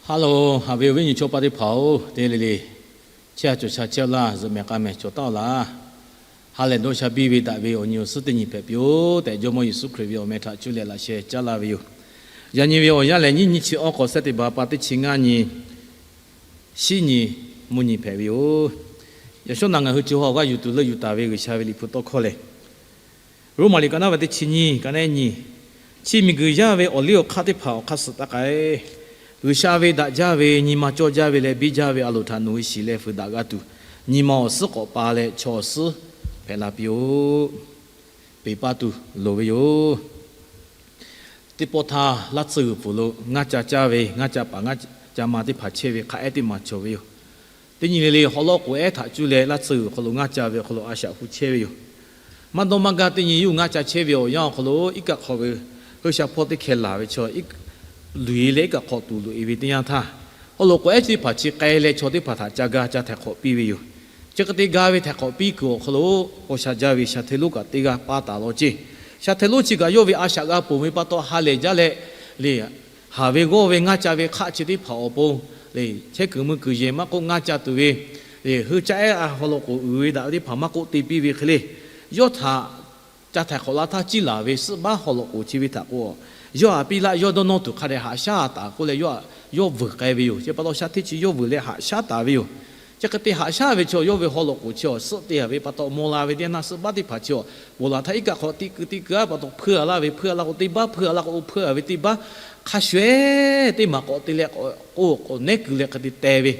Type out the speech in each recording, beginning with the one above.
Hello, haꞈ ve awˬ viˉ nyi chaw paˆ teˇ hpaˍ-oˬ, teˇ le le chehˇ a cawˬ sha chehˇ laˇ, zuhꞈ mehˍ k'a mehˍ cawˬ taˉ-oˬ laˇ. Ha lehˬ dawˇ sha biˇ ve daꞈ ve awˬ nyi awˬ suhˉ teˇ nyi hpehꞈ piˇ-oˆ tehꞈ, Jawˇmawˇ Yeˍsuˆ Hkriꞈ ve awˬ meh htaꞈ cuˇ leh laꞈ sheh caˉ laˇ ve yoˬ. Yaꞈ nyi ve awˬ yanˇ lehˬ, nyiˇ nyi chi awˇ k'awꞈ sehˉ teˇ ba pa teˇ chi ngaˇ nyi, shiˉ nyi, mvuhˇ nyi hpehꞈ ve yoˬ. Yaꞈ shawˉ naꞈ ngaˬ hui co ha awˬ g'aˇ yuˬ tuˬ leuˆ yuˬ taˍ ve G'uiˬsha ve liꞈ hpu tawˇ hkawˇ lehˬ, Roˉmaꞈ liꞈ ka naˉ ve teˇ chi nyiˇ, ka naˉ nyiˇ, chi miˬguiˬ yaˇ ve awˬ liˇ awˬ hk'aˇ teˇ hpaˍ awˬ hk'aˇ suh taˇ k'ai. G'uiˬsha ve daꞈ jaˇ ve, nyi ma cawˇ jaˇ ve leh biˇ jaˇ ve a loˍ htaꞈ nawˬ hui shiˍ leh fuiˍ daꞈ g'a tuˬ, nyi ma awˬ suhˉ k'awꞈ pa leh chaw awˬ suhˉ hpehꞈ la piˇ-oˆ. Peˍ paˇ tuˬ loˍ ve yoˬ. Teˇ pawˆ htaˇ, laˇ tsuhˇ g'uiˬ pfuhˍ lo ngaˇ ca caˇ ve, ngaˇ ca paˍ ngaˇ ca ma teˇ hpaˍ chehˇ ve hk'a ehˉ teˇ maˬ cawˬ ve yoˬ. Teˇ nyi le le hawˉ lawˉ k'oˍ ehˉ htaꞈ cuˇ leh laˇ tsuhˇ g'uiˬ awˬ hk'aw lo ngaˇ ca ve awˬ hk'aw lo a shaꞈ hu chehˇ ve yoˬ. Maˇ dawˇ maˇ gaˇ teˇ nyi yawˇ ngaˇ ca chehˇ ve awˬ yanˇ awˬ hk'aw lo, iˉ kaˆ hk'aw ve Hui sha hpawˇ teˇ hkeh laˬ ve chaw, luˬ e leh iˉ kaˆ hk'aw tuˬ loꞈ e ve teˇ yanˇ htaˇ, hawˉ lawˉ k'oˍ ehˉ chi teˇ hpaˍ chi k'ai leh chaw teˇ hpaˍ htaꞈ ca ga ca htaiˍ hk'awꞈ piˇ ve yoˬ. Chi hk'e te ga ve htaiˍ hk'awꞈ piˇ kuiˬ awˬ hk'aw lo, paw sha jaˇ ve shaˍ hteˇ lonˉ kaꞈ teˇ g'aˇ paˇ taˍ law ceˇ. Shaˍ hteˇ lonˉ chi kaꞈ yawˇ ve a shaꞈ g'a ponˬ ve pa taw ha lehˬ jaˇ leh, le, haˍ ve g'awˇ ve ngaˇ ca ve hk'aˆ chi teˇ hpaˍ awˬ pon, le, chehˇ kuiˬ mui kuiˬ yehˬ maˇ k'oˆ ngaˇ ca tuˬ ve, le, hui caˇ ehˉ a hawˉ lawˉ k'oˍ uiˍ ve daꞈ ve teˇ hpaˍ maˇ k'oˆ te piˇ ve hk'e le, yawˇ htaꞈ ca htaiˍ hk'awꞈ la htaˇ ciˇ laˬ ve suhˆ baˆ hawˉ lawˉ k'oˍ chi ve htaꞈ k'o, yawˇ htaꞈ piˇ laˇ, yawˇ dawˇ nawˇ tuˬ hk'a dehꞈ haꞈ shaˉ taˍ k'oˆ leh, yawˇ, yawˇ vuiˬ k'ai ve yoˬ. Chi pa taw shaˍ hteˇ chi yawˇ vuiˬ leh haꞈ shaˉ taˍ ve yoˬ. Chi hk'e te haꞈ shaˉ ve chaw yawˇ ve hawˉ lawꞈ k'oˍ chi awˬ suhˆ te a ve pa taw maw la ve teˇ yanˇ htaˇ, suhˆ baˆ teˇ hpaˍ chi awˬ ponˬ laˬ htaˇ iˉ kaˆ hk'aw tiꞈ keu tiꞈ keu a pa taw hpuiˇ a laˇ ve, hpuiˇ a laˇ k'o teˇ baˆ, hpuiˇ a laˇ k'o oˇ hpuiˇ a ve teˇ baˆ, hk'a shuˍ ehˉ teˇ maˬ k'awꞈ te leh k'o, k'awꞈ nehˉ kuiˬ leh hk'e te teh ve.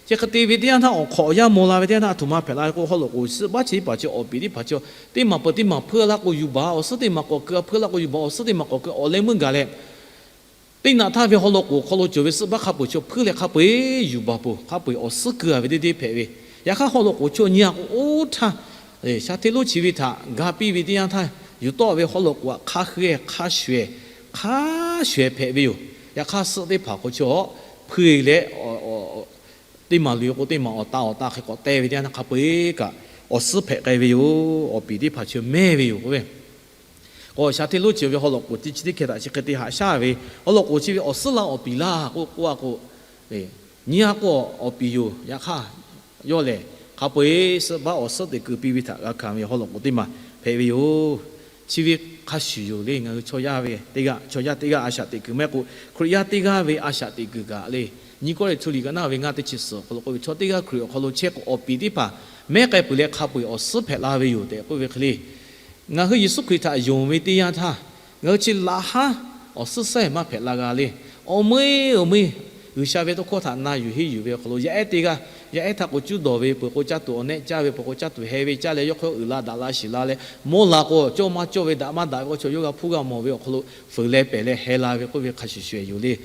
Chi hk'e te ve teˇ yanˇ htaˇ, awˬ hk'awꞈ awˬ yanˇ maw la ve teˇ yanˇ htaˇ, a htoꞈ ma hpehꞈ la ve k'o, hawˉ lawꞈ k'oˍ suhˆ baˆ chi teˇ hpaˍ chi awˬ piˍ teˇ hpaˍ chi teˇ maˬ peuˬ teˇ maˬ hpuiˇ a laˇ k'o yuˬ baˬ, awˬ suhˉ teˇ maˬ k'awꞈ keu a, hpuiˇ a laˇ k'o yuˬ baˬ, awˬ suhˉ teˇ maˬ k'awꞈ keu a, awˬ leh meuˇ gaˬ leh, teˇ naꞈ htaˇ ve hawˉ lawꞈ k'oˍ hk'aw lo cawˬ ve suhˆ baˆ hk'a peu-eˬ chaw hpuiˇ leh hk'a peu-eˬ yuˬ baˬ peuˬ, hk'a peu-eˬ awˬ suhˉ keu a ve teˇ deˇ hpehꞈ ve. Yaꞈ hk'aˇ hawˉ lawꞈ k'oˍ chaw nyi a k'o oˇ htaˇ, shaˍ hteˇ lonˉ chi ve htaꞈ ga piˇ ve teˇ yanˇ htaˇ, yuˬ tawˆ ve hawˉ lawꞈ k'oˍ htaꞈ hk'a hui hk'a shuˍ, hk'a shuˍ hpehꞈ ve yoˬ. Yaꞈ hk'aˇ suhˆ teˇ hpaˍ k'o chi awˬ hpuiˇ leh teˇ maˬ luˬ k'o teˇ maˬ awˬ ta awˬ ta hk'e k'awꞈ teh ve teˇ yanˇ htaˇ, hk'a peu-eˬ kaꞈ awˬ suhˉ hpehꞈ k'ai ve yoˬ. Awˬ piˍ teˇ hpaˍ chi mehˇ ve yoˬ k'oˆ ve. K'o shaˍ hteˇ lonˉ chi ve hawˉ lawꞈ k'oˍ teˇ chi teˇ hkeh htaꞈ chi hk'e te haꞈ shaˉ ve, hawˉ lawꞈ k'oˍ chi ve awˬ suhˉ laˇ awˬ piˍ laˇ k'oˆ k'oˆ a k'o, nyi a k'o awˬ piˍ yoˬ. Yaꞈ hk'aˇ yawˇ lehˬ hk'a peu-eˬ suhˆ baˆ awˬ suhˉ teꞈ keu piˇ ve htaꞈ g'a hkanˍ ve hawˉ lawꞈ k'oˍ teˇ maˬ hpehꞈ ve yoˬ. Chi ve hk'a shuˍ yoˬ le. Ngaˬ hui chaw yaˇ ve teˇ g'aˇ, chaw yaˇ teˇ g'aˇ a shaꞈ teꞈ kuiˬ mehˆ k'o, Hkriꞈ yaˇ teˇ g'aˇ ve a shaꞈ teꞈ kuiˬ kaꞈ le, nyi kawˇ leh htu liꞈ ka naˉ ve ngaˇ teˇ chi suhˍ awˬ hk'aw lo k'oˆ ve, chaw teˇ g'aˇ Hkriꞈ awˬ hk'aw lo chehˇ k'o, awˬ piˍ teˇ hpaˍ mehˉ k'ai peuˬ leh hk'a peu-eˬ awˬ suhˉ hpehꞈ la ve yoˬ tehꞈ k'oˆ ve hk'e le. Ngaˬ hui Yeˍsuˆ Hkriꞈ htaꞈ yonˍ ve teˇ yanˇ htaˇ, ngaˬ hui chi laꞈ haˉ awˬ suhˉ sehˉ maˇ hpehꞈ la g'a le. Awˬ meuˇ awˬ meuˇ G'uiˬsha ve tawˇ hkawˇ htaꞈ na yuˬ henˇ yuˬ ve awˬ hk'aw lo yaˇ ehˉ teˇ g'aˇ, yaˇ ehˉ htaˇ k'o cuˇ dawˬ ve peuˬ k'o, caˇ tuˬ awˬ nehˆ caˇ ve peuˬ k'o, caˇ tuˬ heh ve caˇ leh yawˇ hk'aw uiˍ la daꞈ la shiˍ la leh, mawˇ la k'o cawˇ maˇ cawˇ ve daꞈ maˇ daꞈ ve k'o, chaw yawˇ g'a hpuˇ g'a mawˬ ve awˬ hk'aw lo fuiˍ leh pehˬ leh heh la ve k'oˆ ve hk'a shuˍ shuˍ yoˬ le.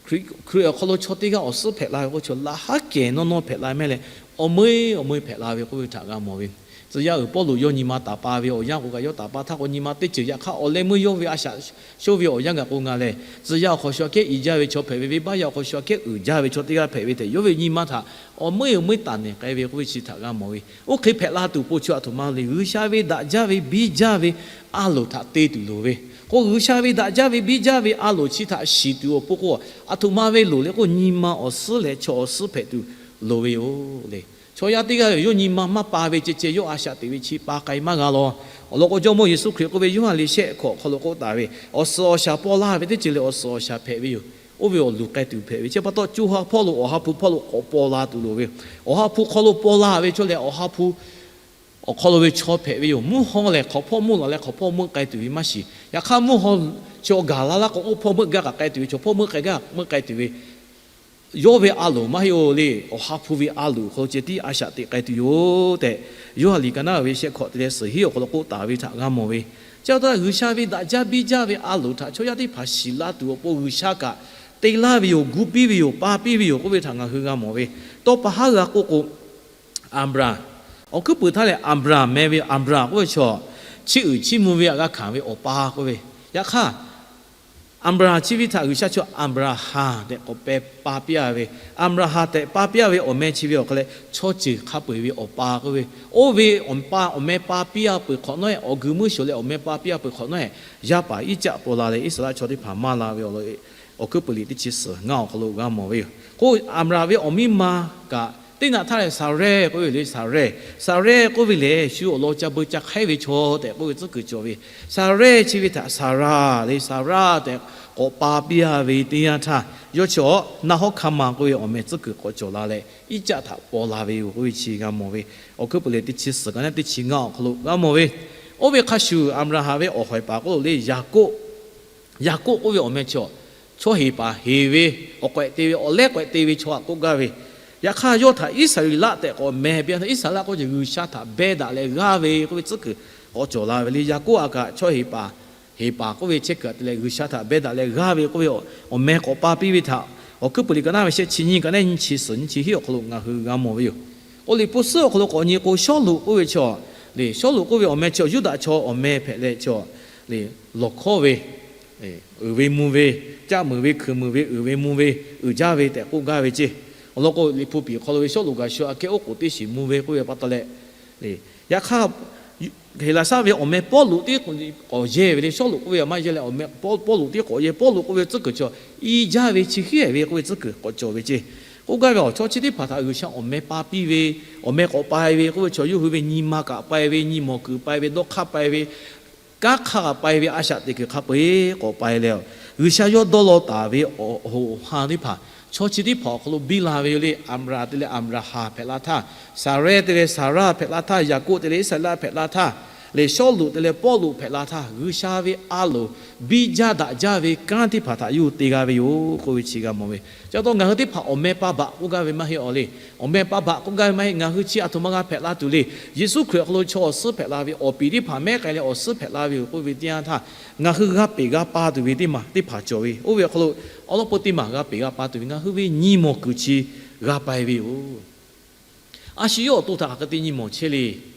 Hkriꞈ awˬ hk'aw lo chaw teˇ g'aˇ awˬ suhˉ hpehꞈ la ve k'o, chaw laꞈ haˉ kehˬ nawˇ nawˇ hpehꞈ la mehˆ leh, awˬ meuˇ awˬ meuˇ hpehꞈ la ve k'oˆ ve htaꞈ g'a mawˬ ve. Tcuh yaˇ uiˍ Pawˇluꞈ yawˇ nyi ma taˍ pa ve awˬ yanˇ k'o kaꞈ, yawˇ taˍ pa htaˇ k'o nyi ma teˇ ceuˬ. Yaꞈ hk'aˇ awˬ leh meuˇ yawˇ ve a shaꞈ shoˇ ve awˬ yanˇ gaˬ k'o, ngaˬ lehˬ tcuh yaˇ awˬ hk'aw shu aꞈ kehˉ i jaˇ ve chaw hpehꞈ ve, venˇbaˆ yaˇ awˬ hk'aw shu aꞈ kehˉ uiˍ jaˇ ve chaw teˇ g'aˇ hpehꞈ ve tehꞈ, yawˇ ve nyi ma htaꞈ awˬ meuˇ awˬ meuˇ taˍ nehˬ k'ai ve k'oˆ ve chi htaꞈ g'a mawˬ ve. Oˇ hk'e hpehꞈ la tuˬ po chi a htoꞈ ma le, G'uiˬsha ve daꞈ jaˇ ve biˇ jaˇ ve a loˍ htaꞈ te tuˬ loˍ ve. K'o G'uiˬsha ve daꞈ jaˇ ve biˇ jaˇ ve a loˍ chi htaꞈ shiˍ tuˬ awˬ pon k'o, a htoꞈ ma ve loˍ le k'o, nyi ma awˬ suhˉ leh chaw awˬ suhˉ hpehꞈ tuˬ loˍ ve yoˬ le. Chaw yaˇ teˇ g'aˇ ve yawˇ nyi ma maˇ pa ve ceh ceh yawˇ a shaꞈ teꞈ ve chi pa k'ai maˇ g'a law. Awˬ lawn k'o, Jawˇmawˇ Yeˍsuˆ Hkriꞈ k'oˆ ve, Yoˇhanˬ liꞈ shehˆ hkawꞈ hk'aw lo k'oˆ taˍ ve, awˬ suhˍ awˬ shaˍ paw la ve teˇ ceuˬ lehˬ, awˬ suhˍ awˬ shaˍ hpehꞈ ve yoˬ. Oˇ ve awˬ luˬ k'ai tuˬ hpehꞈ ve. Chi pa taw co ha hpawˇ lo, Awˬ ha hpu hpawˇ lo k'awꞈ paw la tuˬ loˍ ve. Awˬ ha hpu hk'aw lo paw la ve chaw lehˬ, Awˬ ha hpu awˬ hk'aw lo ve chaw hpehꞈ ve yoˬ. Mvuhˇ hawˇ lehˬ, hk'awꞈ hpawˇ meuˇ laˬ leh hk'awꞈ hpawˇ meuˇ k'ai tuˬ ve maˇ shiˍ. Yaꞈ hk'aˇ mvuhˇ hawˇ chaw gaˬ la laˇ k'o, oˇ hpawˇ meuˇ gaˇ kaꞈ k'ai tuˬ ve, chaw hpawˇ meuˇ k'ai gaˇ meuˇ k'ai tuˬ ve, yawˇ ve a loˍ maˇ heˆ-oˬ le. Awˬ ha hpu ve a loˍ hk'aw lo ceh tiˉ a shaꞈ teꞈ k'ai tuˬ yoˬ tehꞈ, Yoˇhanˬ liꞈ ka naˉ ve shehˆ hkawꞈ te leh suhˍ hiˉ awˬ hk'aw lo k'oˆ taˍ ve htaꞈ g'a mawˬ ve. Chi pa taw G'uiˬsha ve daꞈ jaˇ biˇ jaˇ ve a loˍ htaꞈ chaw yaˇ teˇ hpaˍ shiˍ la tuˬ awˬ pon G'uiˬsha kaꞈ te laˇ ve yoˬ, gu piˇ ve yoˬ, pa piˇ ve yoˬ k'oˆ ve htaꞈ ngaˬ hui g'a mawˬ ve. Tawˇ pa haˉ g'a k'oˆ k'o, Aˍbraˍ, awˬ hkuiˉ puiˍ htaˇ lehˬ Aˍbraˍ meh ve Aˍbraˍ k'oˆ ve chaw, chi uiˍ chiˇ mvuh ve htaꞈ g'a hkanˍ ve awˬ pa k'oˆ ve. Yaꞈ hk'aˇ, Aˍbraˍ chi ve htaꞈ G'uiˬsha chaw Aˍbraˍhanˍ tehꞈ k'awꞈ peh pa piˇ a ve. Aˍbraˍhanˍ tehꞈ pa piˇ a ve awˬ meh chi ve awˬ hk'aw leh, chaw ceuˬ hk'a peu-eˬ ve awˬ pa k'oˆ ve. Oˇ ve awˬ pa awˬ meh pa piˇ a peuˬ hk'awꞈ nawˉ-ehˍ, awˬ g'uiˬ meuˇ shoˍ leh awˬ meh pa piˇ a peuˬ hk'awꞈ nawˉ-ehˍ, yaˇ paˍ Iˉcaˆ paw la leh Iˉsaˍreˍlaˆ chaw teˇ hpaˍ maˇ la ve awˬ lawn Awˬ hkuiˉ puiˍ liꞈ teˇ chi suhˍ ngaˇ awˬ hk'aw lo g'a mawˬ ve yoˬ. K'o, Aˍbraˍhanˍ ve awˬ miˇ ma kaꞈ teˇ naꞈ htaˇ lehˬ Saˍrehˇ k'oˆ ve le. Saˍrehˇ, Saˍrehˇ k'oˆ ve lehˬ shu awˬ lawn ca beu ca hk'aiˉ ve chaw tehꞈ k'oˆ ve tcuhˉ kuiˬ cawˬ ve. Saˍrehˇ chi ve htaꞈ Saˍraˍ le, Saˍraˍ tehꞈ k'awꞈ pa piˇ a ve teˇ yanˇ htaˇ, yawˇ chi awˬ Naˍhawˇhkaˍmaˍ k'oˆ ve awˬ meh tcuhˉ kuiˬ k'awꞈ cawˬ la leh, Iˉcaˆ htaꞈ paw la ve yoˬ k'oˆ ve chi g'a mawˬ ve. Awˬ hkuiˉ puiˍ liꞈ teˇ chi suhˍ kaꞈ naˉ teˇ chi ngaˇ awˬ hk'aw lo g'a mawˬ ve. Oˇ ve hk'a shuˍ, Aˍbraˍhanˍ ve awˬ hawehˬ paˍ k'oˆ lo le Yaˍkoˆ, Yaˍkoˆ k'oˆ ve awˬ meh chi awˬ chaw heˍ paˍ heˍ ve, awˬ k'awehꞈ te ve, awˬ lehˉ k'awehꞈ te ve chaw htaꞈ k'oˆ gaˇ ve. Yaꞈ hk'aˇ, yawˇ htaꞈ Iˉsaˍreˍlaˆ tehꞈ k'awꞈ meh piˇ a. Iˉsaˍreˍlaˆ k'oˆ ve G'uiˬsha htaꞈ beh daꞈ leh g'aˇ ve k'oˆ ve tcuhˉ kuiˬ k'awꞈ cawˬ la ve le. Yaˍkoˆ a kaꞈ chaw heˍ paˍ, heˍ paˍ k'oˆ ve chehˇ kuiˬ htaꞈ te leh G'uiˬsha htaꞈ beh daꞈ leh g'aˇ ve k'oˆ ve awˬ meh k'awꞈ pa piˇ ve htaꞈ Awˬ hkuiˉ puiˍ liꞈ ka naˉ ve shehˆ chi nyiˇ ka naˉ nyiˇ chi suhˍ nyiˇ chi hiˉ awˬ hk'aw lo ngaˬ hui g'a mawˬ ve yoˬ. K'o, Liꞈ hpu suhˉ awˬ hk'aw lo k'awꞈ nyi k'o, Sawˉluꞈ k'oˆ ve chaw, le, Sawˉluꞈ k'oˆ ve awˬ meh chi Yuˇdaꞈ chaw awˬ meh hpehꞈ leh chaw, le, lawˬ hkawˇ ve, uiˍ ve mvuh ve, caˆ muiˬ ve hkuiˬ muiˬ ve, uiˍ ve mvuh ve, uiˍ jaˇ ve tehꞈ k'oˆ gaˇ ve ceˇ. Awˬ lawn k'o, Liꞈ hpu piˍ hk'aw lo ve Sawˉluꞈ gaˬ shu aꞈ kehˉ oˉ k'oˍ teˇ shiˍ mvuh ve k'oˆ ve pa taw leh, le, yaꞈ hk'aˇ, Heˍlaˍsaˆ ve awˬ meh Pawˇluꞈ tiˉ k'awꞈ yehˇ ve le. Sawˉluꞈ k'oˆ ve maˇ yehˇ leh, awˬ meh Pawˇluꞈ k'oˆ ve tcuhˉ kuiˬ chaw, i jaˇ ve chi hiˉ ve k'oˆ ve tcuhˉ kuiˬ k'awꞈ cawˬ ve ceˇ. K'oˆ gaˇ ve awˬ chaw chi teˇ hpaˍ htaꞈ G'uiˬsha awˬ meh pa piˇ ve, awˬ meh k'awꞈ pai ve k'oˆ ve chaw, yawˇ hui ve nyi ma kaꞈ pai ve, nyi mawˬ kuiˬ pai ve, dawˇ hk'aˇ pai ve, kanˉ hk'aˇ kaꞈ pai ve, a shaꞈ teꞈ kuiˬ hk'a peu-eˬ k'awꞈ pai leh, G'uiˬsha yawˇ dawˇ law taˍ ve awˬ hoꞈ awˬ ha teˇ hpaˍ chaw chi teˇ hpaˍ awˬ hk'aw lo biˇ la ve yoˬ le. Aˍbraˍhanˍ te leh Aˍbraˍhanˍ hpehꞈ la htaˇ, Saˍrehˇ te leh Saˍraˇ hpehꞈ la htaˇ, Yaˍkoˆ te leh Iˉsaˍreˍlaˆ hpehꞈ la htaˇ, le, Sawˉluꞈ te leh Pawˇluꞈ hpehꞈ la htaˇ, G'uiˬsha ve a loˍ biˇ jaˇ daꞈ jaˇ ve kanˉ teˇ hpaˍ htaꞈ yawˇ hui te g'a ve yoˬ k'oˆ ve chi g'a mawˬ ve. Chi pa taw ngaˬ hui teˇ hpaˍ awˬ meh pa baꞈ k'oˆ gaˇ ve maˇ heˆ awˬ le. Awˬ meh pa baꞈ k'oˆ gaˇ ve maˇ heˆ. Ngaˬ hui chi aˬ htoꞈ ma g'a hpehꞈ la tuˬ le. Yeˍsuˆ Hkriꞈ awˬ hk'aw lo chaw awˬ suhˉ hpehꞈ la ve, awˬ piˍ teˇ hpaˍ mehˉ k'ai leh awˬ suhˉ hpehꞈ la ve yoˬ k'oˆ ve teˇ yanˇ htaˇ, ngaˬ hui g'a peꞈ g'a pa tuˬ ve teˇ maˬ teˇ hpaˍ cawˬ ve. Oˇ ve awˬ hk'aw lo awˬ lawn peu teˇ maˬ g'a peꞈ g'a pa tuˬ ve ngaˬ hui ve nyi mawˬ kuiˬ chi g'a pai ve yoˬ. A shu yawˇ awˬ to htaꞈ hk'aˬ hk'e te nyi mawˬ chehˇ le.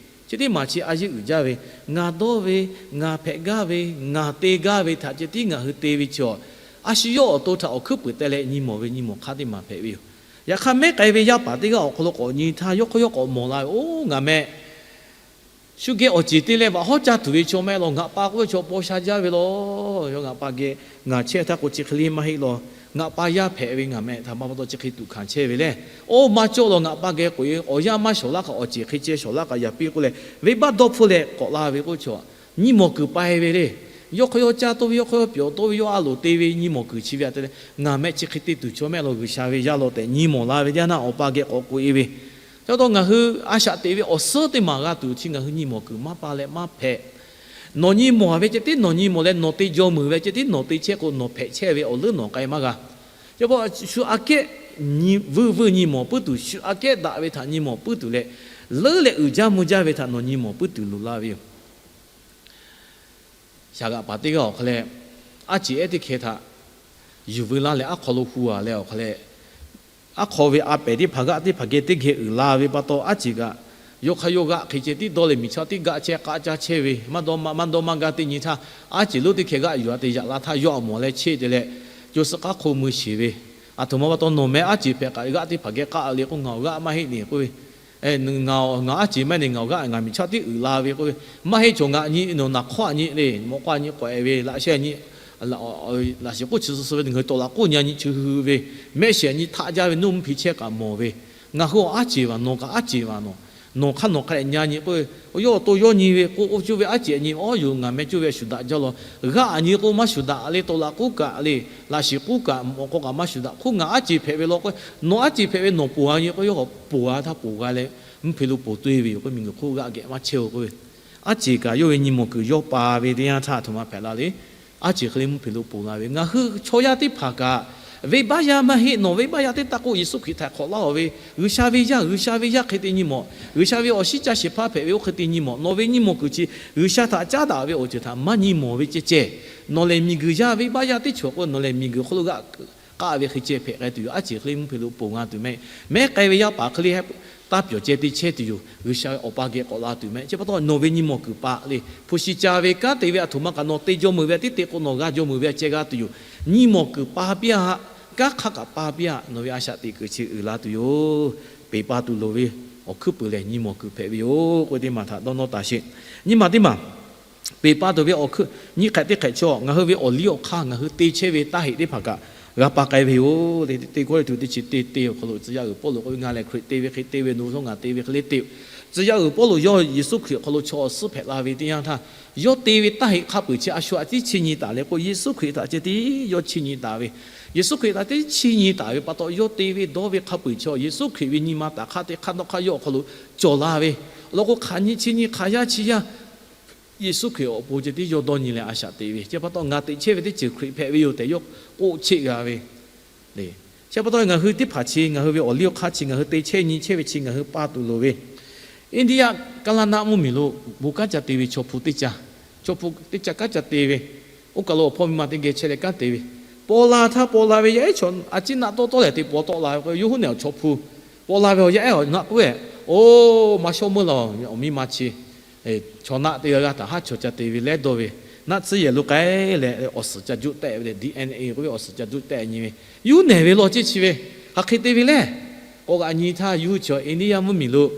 Chi teˇ maˬ chi a yeˇ uiˍ jaˇ ve, ngaˬ dawˇ ve, ngaˬ hpehꞈ gaˇ ve, ngaˬ te gaˇ ve htaꞈ ceh tiˉ ngaˬ hui te ve chaw, a shu yawˇ awˬ to htaꞈ awˬ hkuiˉ puiˍ teh leh nyi mawˬ ve nyi mawˬ hk'aˇ teˇ maˬ hpehꞈ ve yoˬ. Yaꞈ hk'aˇ, mehˉ k'ai ve yaˇ paˍ teˇ g'aˇ awˬ hk'aw lo k'awꞈ nyi htaˇ, yawˇ hk'aw yawˇ k'awꞈ mawˬ la ve, Oˇ, ngaˬ meh shu geh awˬ ceˬ te leh vaꞈ hawˉ caˇ tuˬ ve chaw mehˆ law. Ngaˬ pa k'oˆ ve chaw paw sha jaˇ ve law. Yawˇ ngaˬ pa geh ngaˬ chehˇ htaˇ k'o chi hk'e le maˇ heˆ law. Ngaˬ pa yaˇ hpehꞈ ve ngaˬ meh htaꞈ ma pa taw chi hk'e tuꞈ hkanˍ chehˇ ve le. Oˇ, maˇ cawˇ law. Ngaˬ pa geh k'oꞈ e, awˬ yanˇ maˇ shawˍ laˇ kaꞈ awˬ ceˬ hk'e ceh shawˍ laˇ kaꞈ yaꞈ piˇ k'oˆ leh, venˇbaˆ dawˇ hpfuhˇ leh k'awꞈ la ve k'oˆ chaw, nyi mawˬ kuiˬ pai ve le. Yawˇ hk'aw yawˇ caˇ toˇ ve, yawˇ hk'aw yawˇ pyawˬ toˇ ve, yawˇ a loˍ te ve, nyi mawˬ kuiˬ chi ve htaꞈ te leh, ngaˬ meh chi hk'e te tuˬ chaw mehˆ law, G'uiˬsha ve yaˇ law tehꞈ nyi mawˬ la ve teˇ yanˇ htaˇ, awˬ pa geh k'awꞈ k'oꞈ e ve. Chi pa taw ngaˬ hui a shaꞈ teꞈ ve awˬ suhˉ teˇ maˬ g'a tuˬ chi ngaˬ hui nyi mawˬ kuiˬ maˇ pa leh maˇ hpehꞈ. Nawˬ nyi mawˬ ve ceh tiˉ nawˬ nyi mawˬ leh nawˬ te jaw meuˍ ve ceh tiˉ nawˬ te chehˇ k'o, nawˬ hpehꞈ chehˇ ve awˬ leuˉ nawˬ k'ai maˇ g'a. Chi pa taw shu aꞈ kehˉ vuiˇ vuiˇ nyi mawˬ puiˉ tuˬ, shu aꞈ kehˉ daꞈ ve htaꞈ nyi mawˬ puiˉ tuˬ leh, leuˉ leh uiˍ jaˇ mvuh jaˇ ve htaꞈ nawˬ nyi mawˬ puiˉ tuˬ loˍ la ve yoˬ. Shaˍ g'aꞈ paˍ teˇ g'aˇ awˬ hk'a leh, aˉ ceˬ ehˉ teˇ hkeh htaꞈ yuˬ veu laˇ leh aˉ hk'aw lo hu a leh awˬ hk'a leh, aˉ hk'aw ve a pehˍ teˇ hpaˍ g'aˆ teˇ hpaˍ geh teˇ geh uiˍ la ve pa taw, aˉ ceˬ kaꞈ yawˇ hk'aˇ yawˇ g'aˆ hk'e ceh tiˉ dawˇ leh miˬ chaˇ tiˉ gaˆ chehˇ k'aˆ caˇ chehˇ ve, maˇ dawˇ maˇ dawˇ maˇ gaˇ teˇ nyi htaˇ, aˉ ceˬ lonˉ teˇ hkeh g'aˆ yuˬ a te yaꞈ la htaˇ yawˇ a mawˬ leh cheˇ te leh, co suh k'aˉ hk'oˆ mui sheˍ ve, aˬ htoꞈ ma pa taw nawˬ meh aˉ ceˬ hpehꞈ kaꞈ g'aˆ teˇ hpaˍ geh k'aˆ le k'o, ngaˬ awˬ g'aˆ maˇ heˆ le k'oˆ ve, ngaˬ aˉ ceˬ maˇ heˆ le, ngaˬ awˬ g'aˆ ngaˬ miˬ chaˇ tiˉ uiˍ la ve k'oˆ ve, maˇ heˆ chaw ngaˬ nyi nawˬ naˍ hk'awˇ a nyi le, mawꞈ k'aw a nyi k'awehꞈ ve, laꞈ sheh a nyi laꞈ shiˍ k'oˆ chi suh suh ve, ngaˬ hui tawˍ laꞈ k'oˆ nyi a nyi chi hui ve, mehˆ shiˍ a nyi htaˆ jaˇ ve, nuˇ mvuhˇ hpi chehˇ kaꞈ mawˬ ve, ngaˬ hui awˬ aˉ ceˬ vaˬ nawˬ kaꞈ aˉ ceˬ vaˬ nawˬ, nawˬ hk'aˇ nawˬ hk'a dehꞈ nyi a nyi k'oˆ ve, yawˇ awˬ to yawˇ nyi ve k'o, oˇ cuˇ ve aˉ ceˬ a nyi, awˉ yoˬ ngaˬ meh cuˇ ve a shuˍ daꞈ jaˇ law. G'aˆ a nyi k'o maˇ shuˍ daꞈ le, tawˍ laꞈ k'oˆ kaꞈ le, laꞈ shiˍ k'oˆ kaꞈ mawꞈ k'aw kaꞈ maˇ shuˍ daꞈ hk'oˆ ngaˬ aˉ ceˬ hpehꞈ ve law k'o, nawˬ aˉ ceˬ hpehꞈ ve nawˬ ponˬ a nyi k'o, yawˇ k'awꞈ ponˬ a htaˇ ponˬ g'a leh, mvuhˇ hpe lo ponˬ toˇ e ve yoˬ k'o, miˬguiˬ hk'oˆ g'aˆ geh maˇ chehˇ o k'oˆ ve, aˉ ceˬ kaꞈ yawˇ ve nyi mawˬ kuiˬ yawˇ pa ve teˇ yanˇ htaˇ aˬ htoꞈ ma hpehꞈ la le. Aˉ ceˬ hk'e le mvuhˇ hpe lo ponˬ la ve, ngaˬ hui chaw yaˇ teˇ hpaˍ kaꞈ, venˇbaˆ yaˇ maˇ heˆ, nawˬ venˇbaˆ yaˇ teˇ taˇ k'oˆ, Yeˍsuˆ Hkriꞈ htaꞈ hk'awꞈ laˇ-oˬ ve, G'uiˬsha ve yaˇ, G'uiˬsha ve yaˇ hk'e te nyi mawˬ, G'uiˬsha ve awˬ shiˉ caˇ shehˍ hpaˇ hpehꞈ ve oˇ hk'e te nyi mawˬ, nawˬ ve nyi mawˬ kuiˬ chi G'uiˬsha htaꞈ caˉ daꞈ ve awˬ ceuˬ htaꞈ maˇ nyi mawˬ ve ceh ceh, nawˬ lehˬ miˬguiˬ yaˇ venˇbaˆ yaˇ teˇ cawˬ k'o, nawˬ lehˬ miˬguiˬ hk'oˆ lo g'aˆ k'aˆ ve hk'e ceh hpehꞈ k'ai tuˬ yoˬ. Aˉ ceˬ hk'e le mvuhˇ hpe lo ponˬ g'a tuˬ mehˆ. Mehˉ k'ai ve yaˇ paˍ hk'e le taˇ pyawˬ ceh te chehˇ tuˬ yoˬ. G'uiˬsha ve awˬ pa geh k'awꞈ la tuˬ mehˆ. Chi pa taw nawˬ ve nyi mawˬ kuiˬ paˍ le, hpu shi ca ve kanˉ te ve aˬ htoꞈ ma kaꞈ nawˬ te jaw meuˍ ve teˇ te k'o, nawˬ g'a jaw meuˍ ve ceh g'a tuˬ yoˬ. Nyi mawˬ kuiˬ pa piˇ-a, kanˉ hk'aˇ kaꞈ pa piˇ-a, nawˬ ve a shaꞈ teꞈ kuiˬ chi uiˍ la tuˬ yoˬ. Peˬ pa tuˬ loˍ ve awˬ hkuiˉ puiˍ lehˬ nyi mawˬ kuiˬ hpehꞈ ve yoˬ k'oˆ ve teˇ maˬ htaꞈ dawˇ nawˇ taˍ sheˍ. Nyiˇ maˬ teˇ maˬ, peˬ pa tuˬ ve awˬ hkuiˉ nyiˇ hk'ehꞈ teˇ hk'ehꞈ chaw ngaˬ hui ve awˬ liˇ awˬ hk'aˇ ngaˬ hui te chehˇ ve taˇ heꞈ teˇ hpaˍ kaꞈ, g'a pa k'ai ve yoˬ. Teˇ Kawˇrenˍhtuˆ teˇ chi teˇ teˇ awˬ hk'aw lo tcuh yaˇ uiˍ Pawˇluꞈ k'oˆ ve, Ngaˬ lehˬ Hkriꞈ te ve hk'e te ve, nawˬ hui ngaˬ te ve hk'e le te-oˬ. Tcuh yaˇ uiˍ Pawˇluꞈ yawˇ Yeˍsuˆ Hkriꞈ awˬ hk'aw lo chaw awˬ suhˉ hpehꞈ la ve teˇ yanˇ htaˇ, yawˇ te ve taˇ heꞈ hk'a peu-eˬ chi a shu htaꞈ tiˉ chiˇ nyi taˍ leh k'o, Yeˍsuˆ Hkriꞈ htaꞈ ceh tiˉ yawˇ chiˇ nyi taˍ ve. Yeˍsuˆ Hkriꞈ htaꞈ tiˉ chiˇ nyi taˍ ve pa taw, yawˇ te ve dawˇ ve hk'a peu-eˬ chi Yeˍsuˆ Hkriꞈ ve nyi ma taˍ hk'aˇ teˇ hk'aˇ dawˇ hk'aˇ yawˇ awˬ hk'aw lo cawˬ la ve. Awˬ lawn k'o, hk'aˬ nyi chi nyi hk'aˬ yaˇ chi yaˇ Yeˍsuˆ Hkriꞈ awˬ pon ceh tiˉ yawˇ dawˇ nyi leh a shaꞈ teꞈ ve. Chi pa taw, ngaˬ teꞈ chehˇ ve teˇ ceuˬ Hkriꞈ hpehꞈ ve yoˬ tehꞈ yawˇ k'oˆ cheˆ g'a ve. Chi pa taw, ngaˬ hui teˇ hpaˍ chi ngaˬ hui ve awˬ liˇ awˬ hk'aˇ chi ngaˬ hui te chehˇ nyi chehˇ ve chi ngaˬ hui pa tuˬ loˍ ve. India Kalana mvuhˇmiˬ lo bon kanˉ ca te ve chaw hpu teˇ ca, chaw hpu teˇ ca kanˉ ca te ve, oˇ kaˬ lo awˬ hpawˇ miˇ ma teˇ geh chehˇ leh kanˉ te ve, paw la htaˇ paw la ve yaˇ ehˉ chaw a ciˉ naˆ tawˆ tawˆ lehˬ te paw tawˆ la ve k'o, yawˇ huˉ nehˬ awˬ chaw hpu paw la ve awˬ yaˇ ehˉ awˬ naˆ k'oˆ ve, Oˬ, maˇ shawˉ meuˇ laˬ, awˬ miˇ ma chi chaw naˆ teˇ g'aˇ g'aˇ htaꞈ haˉ chawˬ ca te ve leh dawˇ ve, naˆ tsuhˇ yehˬ lo k'ai leh awˬ suhˍ ca juˆ tehˆ ve le, D N A k'oˆ ve awˬ suhˍ ca juˆ tehˆ nyi ve, yawˇ huˉ nehˬ ve law ceˇ chi ve, hk'aˬ hk'e te ve lehˬ, k'awꞈ g'aꞈ nyi htaˇ yawˇ hui chaw India mvuhˇmiˬ lo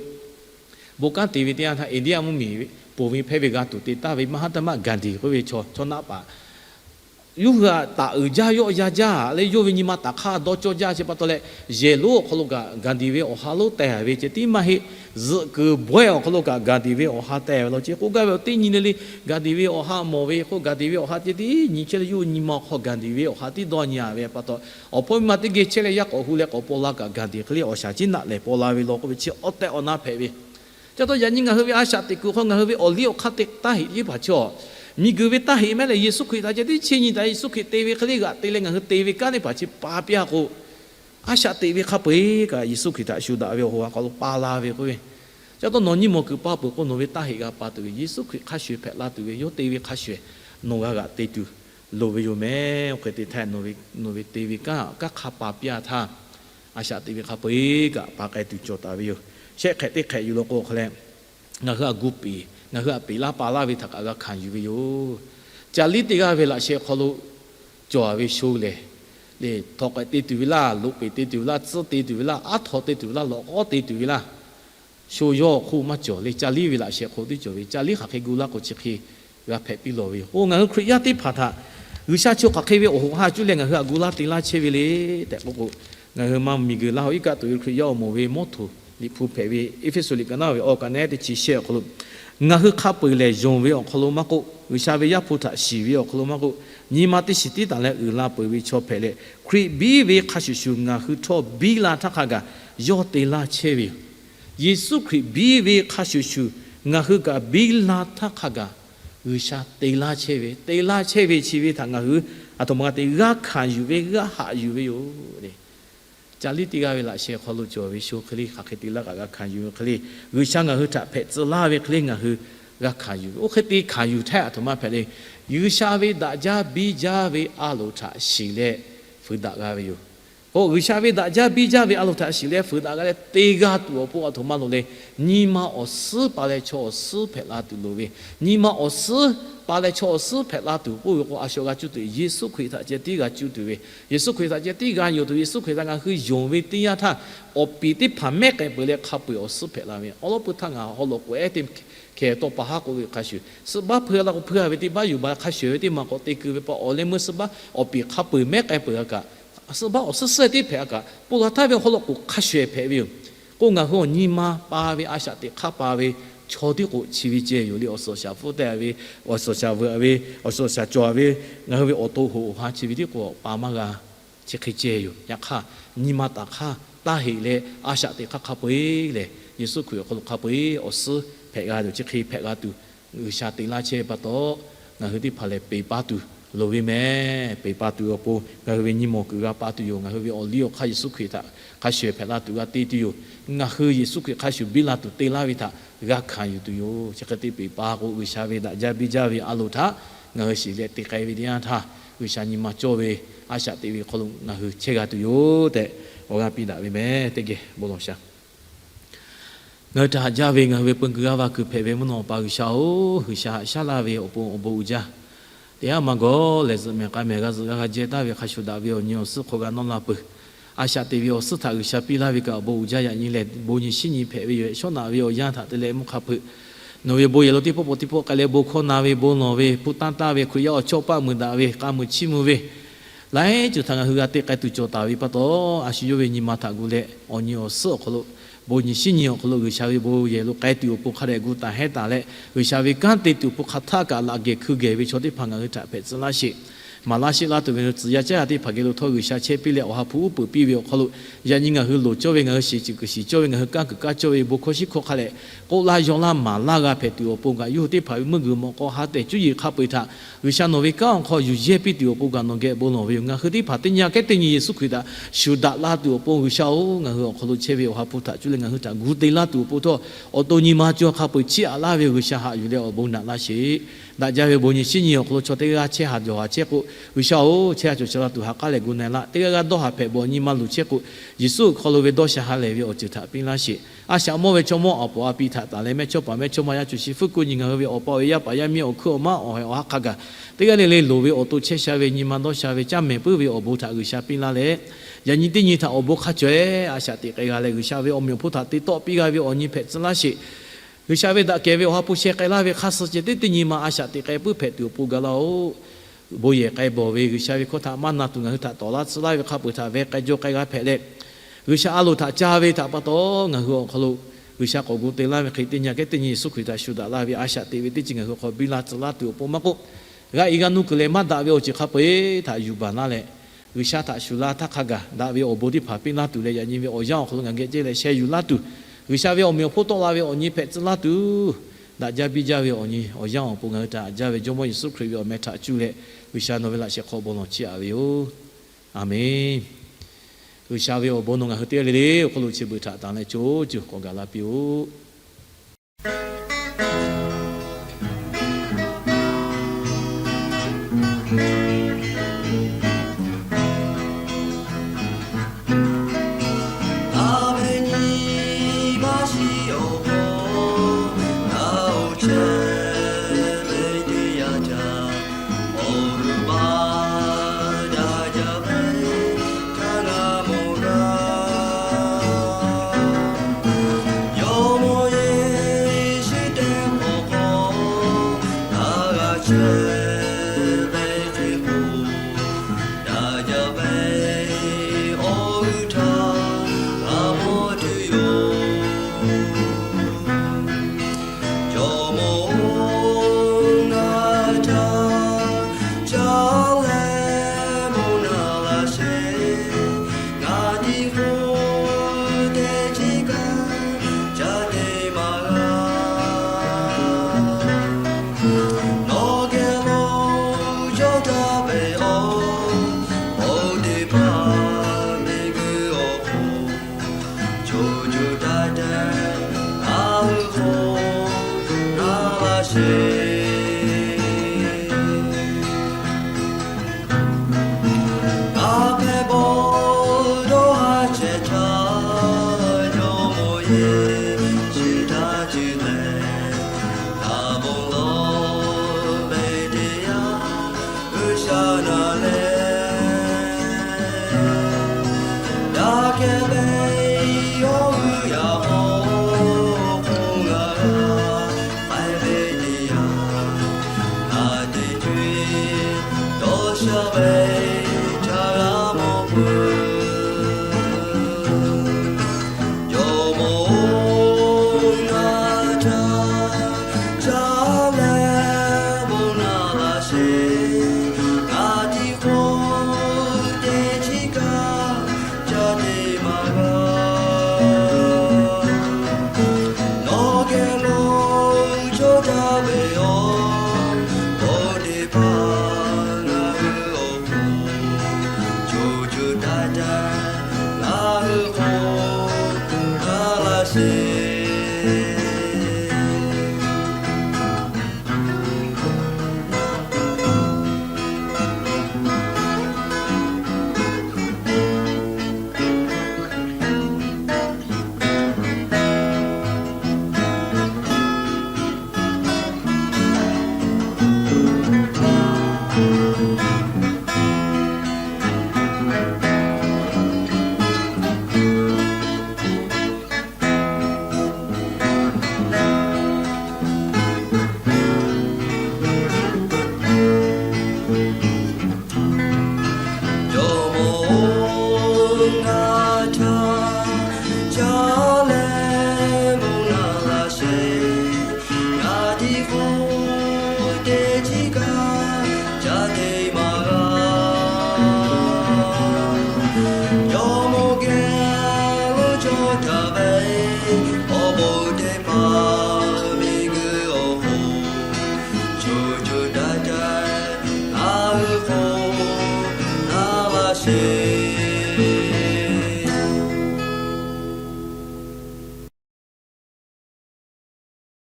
bon kanˉ te ve teˇ yanˇ htaˇ, India mvuhˇmiˬ ponˬ ve hpehˇ ve g'a tuˬ te taˍ ve Mahatma Gandhi k'oˆ ve chaw chaw naˆ paˍ yawˇ hui htaꞈ taˍ uiˍ jaˇ, yawˆ yan jaˇ leh yawˇ ve nyi ma taˍ hk'aˇ dawˇ cawˇ jaˇ. Chi pa taw leh, yehˬ lonˉ awˬ hk'aw lo kaꞈ Gandhi ve awˬ ha lonˉ teh ve ceh tiˉ maˇ heˆ. Zuhꞈ kuiˬ bawehˇ awˬ hk'aw lo kaꞈ Gandhi ve awˬ ha teh ve law ceˇ k'oˆ gaˇ ve, teˇ nyi le le Gandhi ve awˬ ha mawˬ ve k'o, Gandhi ve awˬ ha ceh tiˉ nyi chehˇ leh yawˇ nyi ma awˬ hk'aw Gandhi ve awˬ ha tiˉ dawˇ nyi a ve pa taw, awˬ hpawˇ miˇ ma teˇ geh chehˇ leh yaˇ k'awꞈ hu leh k'awꞈ paw la kaꞈ Gandhi hk'e le awˬ shaˍ ciˉ naˆ lehˬ paw la ve law k'oˆ ve chi awˬ tehˬ awˬ na hpehꞈ ve. Chi pa taw yaꞈ nyi ngaˬ hui ve a shaꞈ teꞈ kuiˬ hk'aw ngaˬ hui ve awˬ liˇ awˬ hk'aˇ teˇ taˇ heꞈ teˇ hpaˍ chi awˬ, miˬguiˬ ve taˇ heꞈ mehˉ leh Yeˍsuˆ Hkriꞈ htaꞈ ceh tiˉ chiˇ nyi taˍ, Yeˍsuˆ Hkriꞈ te ve hk'e le g'aꞈ te leh ngaˬ hui te ve kanˉ teˇ hpaˍ chi pa piˇ a k'o, a shaꞈ teꞈ ve hk'a peu-eˬ kaꞈ Yeˍsuˆ Hkriꞈ htaꞈ shu daꞈ ve awˬ hoꞈ awˬ hk'aw lo pa la ve k'oˆ ve. Chi pa taw nawˬ nyi mawˬ kuiˬ pa peuˬ k'o, nawˬ ve taˇ heꞈ g'a pa tuˬ ve, Yeˍsuˆ Hkriꞈ hk'a shuˍ hpehꞈ la tuˬ ve, yawˇ te ve hk'a shuˍ nawˬ g'a g'aꞈ te tuˬ loˍ ve yoˬ mehˬ. Oˇ hk'e te htaˇ nawˬ ve te ve kanˉ kanˉ hk'a pa piˇ a htaˇ, a shaꞈ teꞈ ve hk'a peu-eˬ kaꞈ pa k'ai tuˬ cawˬ taˍ ve yoˬ. Shehˆ hk'ehꞈ teˇ hk'ehꞈ yuˬ law k'o hk'a leh, ngaˬ hui a gu peˍ, ngaˬ hui htaꞈ peˍ laˇ pa laˇ ve htaꞈ kaꞈ g'a hkanˍ yuˬ ve yoˬ. Ca liˇ teˇ g'aˇ ve laꞈ sheh hk'aw lo cawˬ ve sho lehˬ, le htawnˍ k'awehꞈ te tuˬ ve laˇ, loꞈ peˍ te tuˬ ve laˇ, tcuhˉ te tuˬ ve laˇ, aˉ htaw te tuˬ ve laˇ, lawꞈ k'awˉ te tuˬ ve laˇ, sho yawˇ hk'oˆ maˇ cawˬ le. Ca liˇ ve laꞈ sheh hk'aw lo teˇ cawˬ ve, ca liˇ hk'aˬ hk'e gu laˇ k'o chi hk'e g'a hpehꞈ piˇ lawˬ ve yoˬ. K'o ngaˬ hui Hkriꞈ yaˇ teˇ hpaˍ htaꞈ G'uiˬsha chi hk'aˬ hk'e ve awˬ hoꞈ ha cuˇ leh ngaˬ hui htaꞈ gu laˇ te laˇ chehˇ ve le tehꞈ k'oˆ k'o, ngaˬ hui maˇ miˬguiˬ laˇ hoꞈ iˉ kaˆ tuˬ ve Hkriꞈ yaˇ awˬ moˍ ve mawˇ htoꞈ liꞈ hpu hpehꞈ ve Eˇfeˇsuꞈ liꞈ ka naˉ ve awˬ ka nehˉ teˇ chi shehˆ awˬ hk'aw lo, ngaˬ hui hk'a peu-eˬ lehˬ yonˍ ve awˬ hk'aw lo maˇ k'oˆ, G'uiˬsha ve Yaˇ hpu htaꞈ shiˍ ve awˬ hk'aw lo maˇ k'oˆ, nyi ma teˇ shiˍ tiˉ taˍ leh uiˍ la peuˬ ve chaw hpehꞈ leh, Hkriꞈ biˇ ve hk'a shuˍ shuˍ ngaˬ hui htawˇ biˇ la htaˇ hk'a gaˬ yawˇ te laˇ chehˇ ve yoˬ. Yeˍsuˆ Hkriꞈ biˇ ve hk'a shuˍ shuˍ ngaˬ hui kaꞈ biˇ la htaˇ hk'a gaˬ G'uiˬsha te laˇ chehˇ ve, te laˇ chehˇ ve chi ve htaꞈ ngaˬ hui aˬ htoꞈ ma g'a te, g'a hkanˍ yuˬ ve, g'a haꞈ yuˬ ve yoˬ. Ca liˇ teˇ g'aˇ ve laꞈ sheh hk'aw lo cawˬ ve sho hk'e le hk'aˬ hk'e te laˇ kaꞈ g'a hkanˍ yuˬ ve hk'e le, G'uiˬsha ngaˬ hui htaꞈ hpehꞈ tcuh laˇ ve hk'e le ngaˬ hui g'a hkanˍ yuˬ ve. Oˇ hk'e te hkanˍ yuˬ htaˇ aˬ htoꞈ ma hpehꞈ le, G'uiˬsha ve daꞈ jaˇ biˇ jaˇ ve a loˍ htaꞈ shiˍ leh fuiˍ daꞈ g'a ve yoˬ. K'o G'uiˬsha ve daꞈ jaˇ biˇ jaˇ ve a loˍ htaꞈ shiˍ leh fuiˍ daꞈ g'a leh te g'a tuˬ awˬ pon aˬ htoꞈ ma loˍ le, nyi ma awˬ suhˉ pa leh chaw awˬ suhˉ hpehꞈ la tuˬ loˍ ve. Nyi ma awˬ suhˉ pa leh chaw awˬ suhˉ hpehꞈ la tuˬ k'oˆ ve k'o, a shu g'a cuˇ tuˬ Yeˍsuˆ Hkriꞈ htaꞈ ceh tiˉ g'a cuˇ tuˬ ve. Yeˍsuˆ Hkriꞈ htaꞈ ceh tiˉ g'a yonˍ tuˬ, Yeˍsuˆ Hkriꞈ htaꞈ ngaˬ hui yonˍ ve teˇ yanˇ htaˇ, awˬ piˍ teˇ hpaˍ mehˉ k'ai peuˬ leh hk'a peu-eˬ awˬ suhˉ hpehꞈ la ve. Awˬ lawn pui htaˇ ngaˬ haw loꞈ k'oꞈ ehˉ teˇ hkeh tawˇ pa haˉ k'oˆ ve hk'a shuˍ, suhˆ baˆ hpui a la k'o hpui a ve teˇ baˆ yuˬ baˬ hk'a shuˍ ve teˇ maˬ k'awꞈ te keu ve pa awˬ leh meuˇ suhˆ baˆ awˬ piˍ hk'a peu-eˬ mehˉ k'ai peuˬ a kaꞈ, suhˆ baˆ awˬ suhˉ suhˉ teˇ hpehꞈ a kaꞈ, pui g'a htaˇ ve awˬ hk'aw lo k'oꞈ hk'a shuˍ hpehꞈ ve yoˬ. K'o ngaˬ hui awˬ nyi ma pa ve a shaꞈ teꞈ hk'aˇ pa ve chaw tiˉ k'o chi ve ceh yoˬ le. Awˬ suhˍ awˬ shaˍ pfuhˇ teh a ve, awˬ suhˍ awˬ shaˍ veuꞈ a ve, awˬ suhˍ awˬ shaˍ cawˬ a ve, ngaˬ hui ve awˬ to hoꞈ awˬ ha chi ve tiˉ k'o pa maˇ g'a chi hk'e ceh yoˬ. Yaꞈ hk'aˇ, nyi ma taˍ hk'aˇ taˇ heꞈ leh a shaꞈ teꞈ hk'aˇ hk'a peu-eˬ lehˬ, Yeˍsuˆ Hkriꞈ awˬ hk'aw lo hk'a peu-eˬ awˬ suhˉ hpehꞈ g'a tuˬ, chi hk'e hpehꞈ g'a tuˬ G'uiˬsha te laˇ chehˇ ve pa taw, ngaˬ hui teˇ hpaˍ lehˬ peˬ pa tuˬ loˍ ve mehˬ. Peˬ pa tuˬ awˬ pon ngaˬ hui ve nyi mawˬ kuiˬ g'a pa tuˬ yoˬ. Ngaˬ hui ve awˬ liˇ awˬ hk'aˇ Yeˍsuˆ Hkriꞈ htaꞈ hk'a shuˍ hpehꞈ la tuˬ g'a te tuˬ yoˬ. Ngaˬ hui Yeˍsuˆ Hkriꞈ hk'a shuˍ biˇ la tuˬ te laˇ ve htaꞈ g'a hkanˍ yuˬ tuˬ yoˬ. Chi hk'e te peˬ pa k'o, G'uiˬsha ve daꞈ jaˇ biˇ jaˇ ve a loˍ htaꞈ ngaˬ hui shiˍ leh te k'ai ve teˇ yanˇ htaˇ, G'uiˬsha nyi ma cawˇ ve a shaꞈ teꞈ ve awˬ hk'aw lo ngaˬ hui chehˇ g'a tuˬ yoˬ tehꞈ awˬ g'aˇ piˇ daꞈ ve mehˬ. Teˇ geh bon lawˬ shaˍ. Ngaˬ hui htaꞈ haꞈ jaˇ ve ngaˬ hui ve peu kuiˬ g'aˇ va kuiˬ hpehꞈ ve mvuhˇ naw pa G'uiˬsha-oˬ, G'uiˬsha haꞈ shaˉ laˇ ve awˬ pon awˬ bon uiˍ jaˇ. Teˇ haˉ maˇ gawˬ lehˬ, zuhꞈ mehˬ k'a mehˬ g'a zuhꞈ g'a g'a jehˇ taˍ ve hk'a shuˍ daꞈ ve awˬ nyi awˬ suhˉ hk'aw g'a nawˇ la peuˬ. A shaꞈ teꞈ ve awˬ suhˉ htaꞈ G'uiˬsha piˇ laˇ ve kaꞈ awˬ bon uiˍ jaˇ. Yaꞈ nyi lehˬ, bon nyi shiˉ nyi hpehꞈ ve yoˬ. Shawˉ naꞈ ve awˬ yanˇ htaꞈ te leh mvuhˇ hk'a hpeuꞈ nawˬ ve bon yehˬ lo teˇ pawˆ pawˆ teˇ pawˆ k'ai leh bon hkawˇ na ve, bon lawˬ ve, hpu tanˇ taˇ ve, Hkriꞈ yaˇ awˬ chawˇ paˆ muiˬ daꞈ ve, k'a muiˬ chiˇ mvuh ve, laiˉ ceuˬ htaꞈ ngaˬ hui g'a te k'ai tuˬ cawˬ taˍ ve pa taw, a shu yawˇ ve nyi ma htaꞈ gu leh awˬ nyi awˬ suhˉ awˬ hk'aw lo, bon nyi shiˉ nyi awˬ hk'aw lo G'uiˬsha ve bon yehˬ lo k'ai tuˬ awˬ pon hk'a dehꞈ gu taˍ hehnˇ taˍ leh, G'uiˬsha ve kanˉ te tuˬ awˬ pon hk'aˬ htaˆ kaꞈ laꞈ gehˬ hkui gehˬ ve chaw teˇ hpaˍ ngaˬ hui htaꞈ hpehꞈ tcuh laˇ sheˍ. Maˍ laˇ sheˆ laˇ tuˬ ve tcuh yaˇ caˉ yaˇ teˇ hpaˍ geh lo htawˇ G'uiˬsha chehˇ piˇ leh Awˬ ha hpu uˉ peunˍ piˇ ve awˬ hk'aw lo, yaꞈ nyi ngaˬ hui loˍ cawˇ ve, ngaˬ hui shiˍ ceuˬ kuiˬ shiˍ cawˇ ve, ngaˬ hui kanˉ kuiˬ kanˉ cawˇ ve bon hkawˇ shiˉ hkawˇ hk'a dehꞈ k'oˆ laˇ yaw laˇ maˍ laˇ g'a hpehꞈ tuˬ awˬ pon kaꞈ, yawˇ hui teˇ hpaˍ ve meuˇ g'uiˬ mawꞈ k'aw ha tehˬ cuˇ yiˍ hk'a peu-eˬ htaꞈ G'uiˬsha nawˬ ve kanˉ awˬ hk'aw yuˬ yehˇ piˇ tuˬ awˬ pon kaꞈ nawˬ geh bon lawˬ ve yoˬ. Ngaˬ hui teˇ hpaˍ teˇ nyi aꞈ kehˉ teˇ nyi Yeˍsuˆ Hkriꞈ htaꞈ shuˍ daꞈ la tuˬ awˬ pon G'uiˬsha-oˬ, ngaˬ hui awˬ hk'aw lo chehˇ ve Awˬ ha hpu htaꞈ cuˇ leh ngaˬ hui htaꞈ gu te laˇ tuˬ awˬ pon htawˇ, awˬ to nyi ma cawˬ hk'a peu-eˬ chiˇ aꞈ laˇ ve G'uiˬsha haꞈ yuˬ leh awˬ bon naꞈ laˇ sheˍ. Daꞈ jaˇ ve bon nyi shiˉ nyi awˬ hk'aw lo chaw teˇ g'aˇ chehˇ haˍ jawˬ haˍ chehˇ k'o, G'uiˬsha-oˬ, chehˇ haˍ cawˬ sha la tuˬ ha k'aˉ leh gu na-e laˇ. Teˇ g'aˇ g'aˇ dawˇ haˍ hpehꞈ bawˬ nyi ma luˬ chehˇ k'o, Yeˍsuˆ awˬ hk'aw lo ve dawˇ sha ha lehˬ ve awˬ ceuˬ htaꞈ piˇ laˇ sheˍ. A shaꞈ mawˇ ve chaw mawˇ awˬ poˍ a pi htaꞈ taˍ leh mehˇchawˇpaˍ mehˇchawˇma yaˇ cuˬ shi fuˉ kuˆ nyi ngaˬ hui ve awˬ pa awˬ e yaˇ paˍ yaˇ miˇ awˬ hkuiˉ awˬ maˉ awˬ heh awˬ haˉ hk'a gaˬ, teˇ g'aˇ le le loˍ ve awˬ to chehˇ sha ve nyi ma dawˇ sha ve caˇ mehˍ puiˉ ve awˬ bon htaꞈ G'uiˬsha piˇ laˇ leh, yaꞈ nyi teˇ nyi htaꞈ awˬ bon hk'a caweh a shaꞈ teꞈ k'ai g'a leh, G'uiˬsha ve awˬ meꞈ awˬ hponˇ htaꞈ te tawˆ piˇ g'a ve awˬ nyi hpehꞈ tcuh laˇ sheˍ. G'uiˬsha ve daꞈ kehˬ ve Awˬ ha hpu sheh k'ai laˇ ve hk'a suh ceh teˇ teˇ nyi ma a shaꞈ teꞈ k'ai puiˉ hpehꞈ tuˬ awˬ pon gaˬ laˇ-oˬ. Bon yehˬ k'ai bawˬ ve G'uiˬsha ve hkawˇ htaꞈ maˇ na tuˬ ngaˬ hui htaꞈ tawˍ laˇ tcuh laˇ ve hk'a peu-eˬ htaꞈ veh k'ai jaw k'ai g'a hpehꞈ leh, G'uiˬsha a loˍ htaꞈ ca ve htaꞈ pa taw ngaˬ hui awˬ hk'aw lo G'uiˬsha k'awꞈ gu te laˇ ve hk'e, teˇ nyi aꞈ kehˉ teˇ nyi Yeˍsuˆ Hkriꞈ htaꞈ shuˍ daꞈ la ve a shaꞈ teꞈ ve teˇ ceuˬ ngaˬ hui hk'aw biˇ laˇ tcuh laˇ tuˬ awˬ pon maˇ k'oˆ, g'a iˬ g'a nu kuiˬ leh maˇ daꞈ ve awˬ ceuˬ hk'a peu-eˬ htaꞈ yuˬ baˬ laˇ leh, G'uiˬsha htaꞈ shuˍ la htaˇ hk'a gaˬ daꞈ ve awˬ bon teˇ hpaˍ piˇ laˇ tuˬ leh, yaꞈ nyi ve awˬ yanˇ awˬ hk'aw lo ngaˬ geh jehˇ leh sheh yuˬ laˇ tuˬ, G'uiˬsha ve awˬ meꞈ awˬ hponˇ tawˆ la ve awˬ nyi hpehꞈ tcuh laˇ tuˬ, daꞈ jaˇ biˇ jaˇ ve awˬ nyi awˬ yanˇ awˬ pon ngaˬ hui htaꞈ haꞈ jaˇ ve Jawˇmawˇ Yeˍsuˆ Hkriꞈ ve awˬ meh htaꞈ cuˇ leh G'uiˬsha nawˬ ve laꞈ sheh hk'aw bon lawˬ chiˇ aꞈ ve yoˬ. A menˬ. G'uiˬsha ve awˬ bon nawˬ ngaˬ hui teˇ g'aˇ le le awˬ hk'aw lo chi beuꞈ htaꞈ tanˬ leh co cuˬ k'awꞈ gaˬ la piˇ-oˆ. Teˇ chi kaꞈ ca te maˍ g'a. Jawˇmawˇ geh lo cawˇ taˍ ve, awˬ bon teˇ hpaˍ miˬguiˬ awˬ hk'oˆ co co taˍ taˍ, a hui k'o, na laˇ sheˍ.